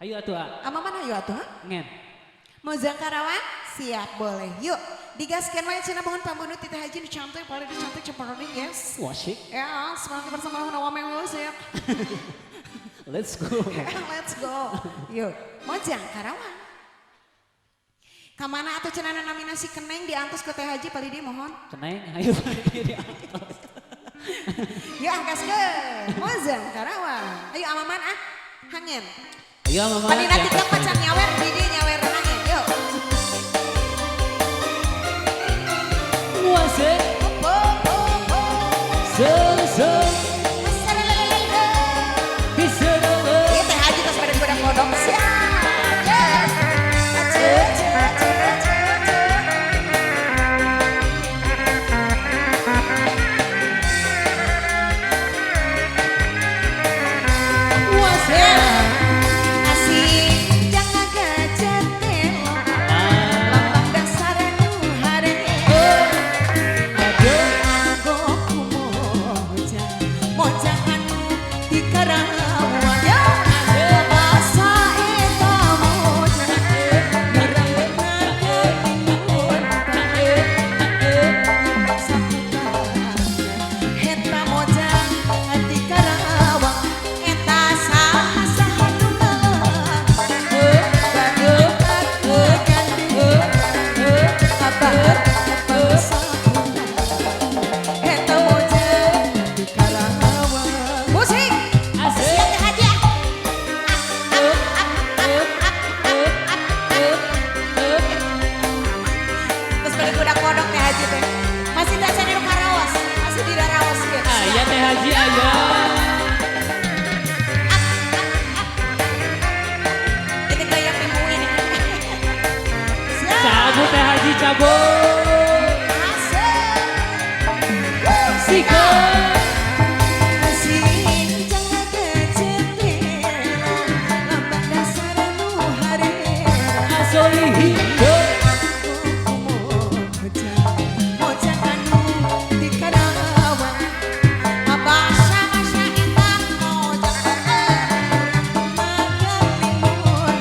Hayu atuh ah. Amaman hayu atuh ha? Ngen. Mojang Karawang? Siap boleh. Yuk, digaskan wae cenah bangun pambunuh ti Teh Haji nu cantik paling cantik cemperoning yes. Wasik. Ya, semangat bersama Nawa Music. Let's go. Let's go. Yuk, Mojang Karawang. Kamana atuh cenah namina si Keneng diantos ke Teh Haji palidi mohon. Keneng, hayu palidi diantos. Yuk angkaskeun. Mojang Karawang. Ayo amaman ah, hangen. Ayo amaman. Panina TikTok macan nyawer di nyawer hangen. Yuk. Wasik. Se se. Ieu Teh Haji tos pada godak-godok siap. Yes. Asik jangan gajah telo lambang dasar nu hare anggo mojang mojang anu di Karawang ya basa eta mojang ngarangna eta mojang di Karawang eta saha saha nu musik. Asik. Siap Teh Haji. Terus pada kuda kodok Teh Haji teh. Masih tak cari nu karaos, masih di daraos ge. Aya Teh Haji aya. Itu kayak minggu ini. Siap. Cabut Teh Haji cabut. Asik. Sikat. Asik jangan kecetelo lambang dasar nu harera. Asoli hidup. Mojang anu di Karawang basa-basa eta mojang magalimun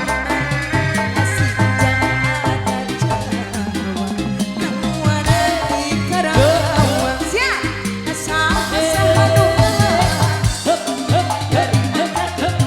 asik jangan ada Jawa nu di Karawang siap saha-saha nu Hup hup hup hup hup hup.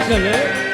Sedulur.